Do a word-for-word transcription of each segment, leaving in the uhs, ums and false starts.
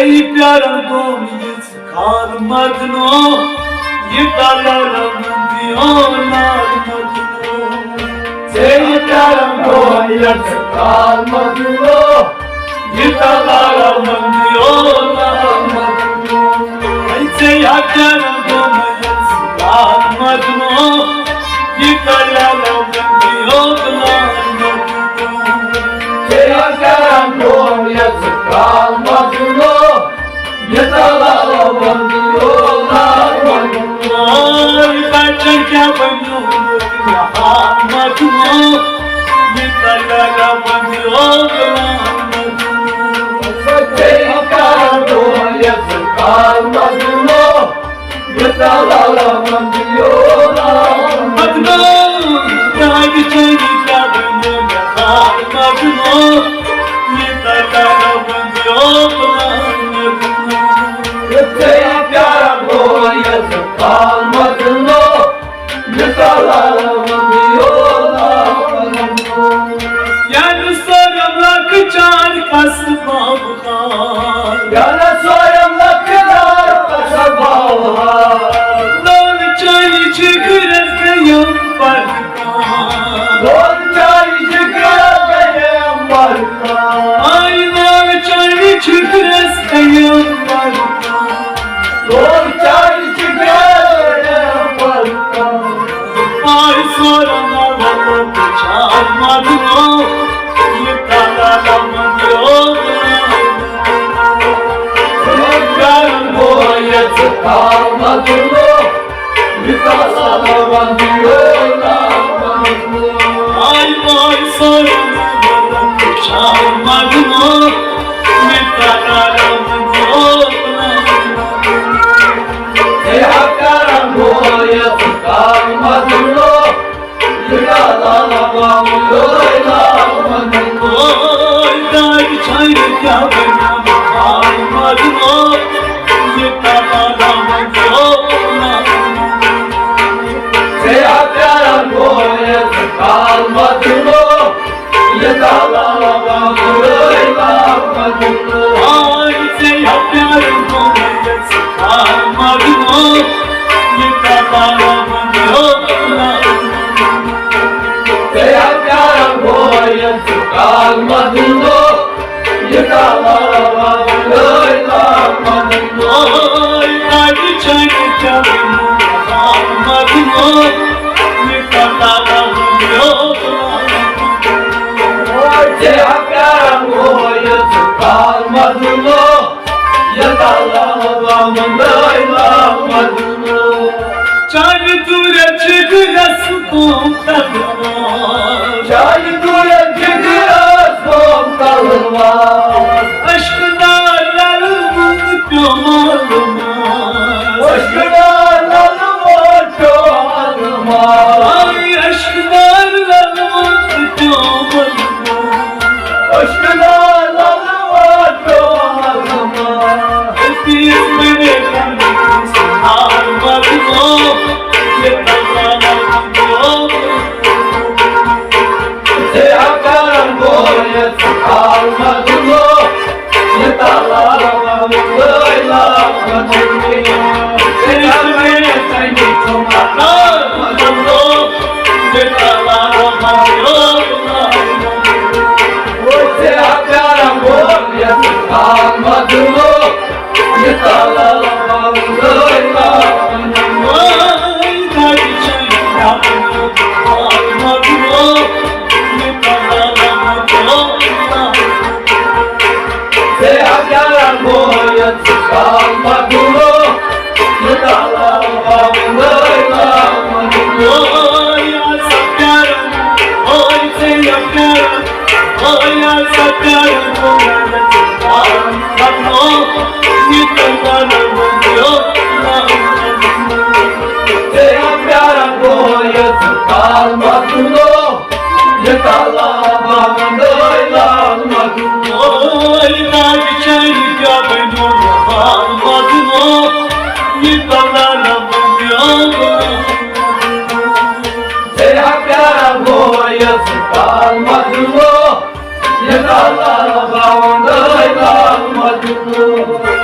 یہِ پیاران گوم یہِ ژٕ کال مجنو، یہِ کال لال مندی او لال مجنو۔ ژےٚ یہِ پیاران گوم یہِ ژٕ کال مجنو، یہِ کال لال مندی او لال مجنو۔ ہے ژےٚ یہِ پیاران گوم یہِ ژٕ کال مجنو، یہِ کال لال مندی او لال مجنو۔ ژےٚ یہِ پیاران گوم یہِ ژٕ کال مجنو، یہِ تلاوت یولا۔ آے بچن کیٛاہ ونیو مےٚ حال مجنو، یہِ تلاوت یولا۔ سچے کر دو یس حال مجنو، یہِ تلاوت یولا۔ مجنو، کیٛاہ بچن کیٛاہ ونیو مےٚ حال مجنو، یہِ تلاوت یولا۔ یُتھُے پیارٕ بویَس کال مجنو، یہِ کلام یولا۔ یعنی سٲرِم لۄکچار قصہٕ باوہا۔ یعنی سٲرِم لۄکچار قصہٕ باوہا۔ لول چٲنِس جِگرَس گٔیَم پَرکان۔ لول چٲنِس جِگرَس گٔیَم پَرکان۔ آے لول چٲنِس جِگرَس گٔیَم پَرکان۔ لول چٲنِس جِگرَس گٔیَم پَرکان۔ آے سورا مدد چار مدنو، یہِ تالا مدنو۔ گرم بویَس کال مجنو، یہِ تلاوت یولا۔ آے آے سورا مدد چار مجنو، یہِ تلاوت یولا۔ ہے ہکرم بویَس کال مجنو، یہِ تلاوت یولا۔ آے داج چھانہِ کیٛاہ بنیو کال مجنو، یہِ تلاوت یولا۔ ہے ہکرم بویَس کال مجنو، یہِ تلاوت یولا۔ آے ژےٚ یہِ پیارٕ گوٚو یَس کال مجنو، یہِ تلاوت یولا۔ ژےٚ یہِ پیارٕ گوٚو یَس کال مجنو، یہِ تلاوت یولا۔ آے تاج چھانہِ کیٛاہ بنیو کال مجنو، یہِ تلاوت یولا۔ ژےٚ یہِ پیارٕ گوٚو یَس کال مجنو، یہِ تلاوت یولا مجنو۔ چانہِ دوٗرِ جِگرَس گوٚو تلوار۔ چانہِ دوٗرِ جِگرَس گوٚو تلوار۔ اشکہٕ نار لَلہٕ منٛز پیوٚو مال مال۔ اشکہٕ نار لَلہٕ منٛز پیوٚو مال مال۔ آے اشکہٕ نار لَلہٕ منٛز پیوٚو مال مال۔ اشکہٕ نار لَلہٕ منٛز پیوٚو مال مال۔ پیس بنے کم حال مجنو، یہِ تلاوت یولا۔ ژےٚ یہِ پیارٕ گوٚو یَس کال مجنو، یہِ تلاوت یولا۔ پیس بنے کم حال مجنو، یہِ تلاوت یولا۔ ژےٚ یہِ پیارٕ گوٚو یَس کال مجنو، یہِ تلاوت یولا۔ ژےٚ یہِ پیارٕ گوٚو یَس کال مجنو، یہِ تلاوت یولا۔ ژےٚ یہِ پیارٕ گوٚو یَس کال مجنو، یہِ تلاوت یولا مجنو۔ آے داج چھانہِ کیٛاہ بنیو حال مجنو، یہِ تلاوت یولا۔ ژےٚ یہِ پیارٕ گوٚو یَس کال مجنو، یہِ تلاوت یولا مجنو۔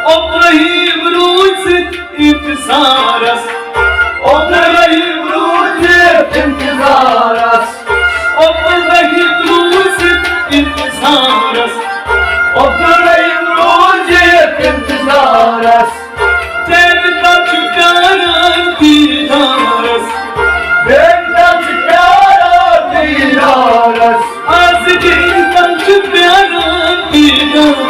عبدالرحیم روٗزِتھ انتظارس۔ عبدالرحیم روٗزِتھ انتظارس۔ عبدالرحیم روٗزِتھ انتظارس۔ عبدالرحیم روٗزِتھ انتظارس۔ تیٚلہِ کَتھ چھُ پیاران دیٖدارس؟ تیٚلہِ کَتھ چھُ پیاران دیٖدارس؟ آز دیٖدار چھُ پیاران دیٖدارس۔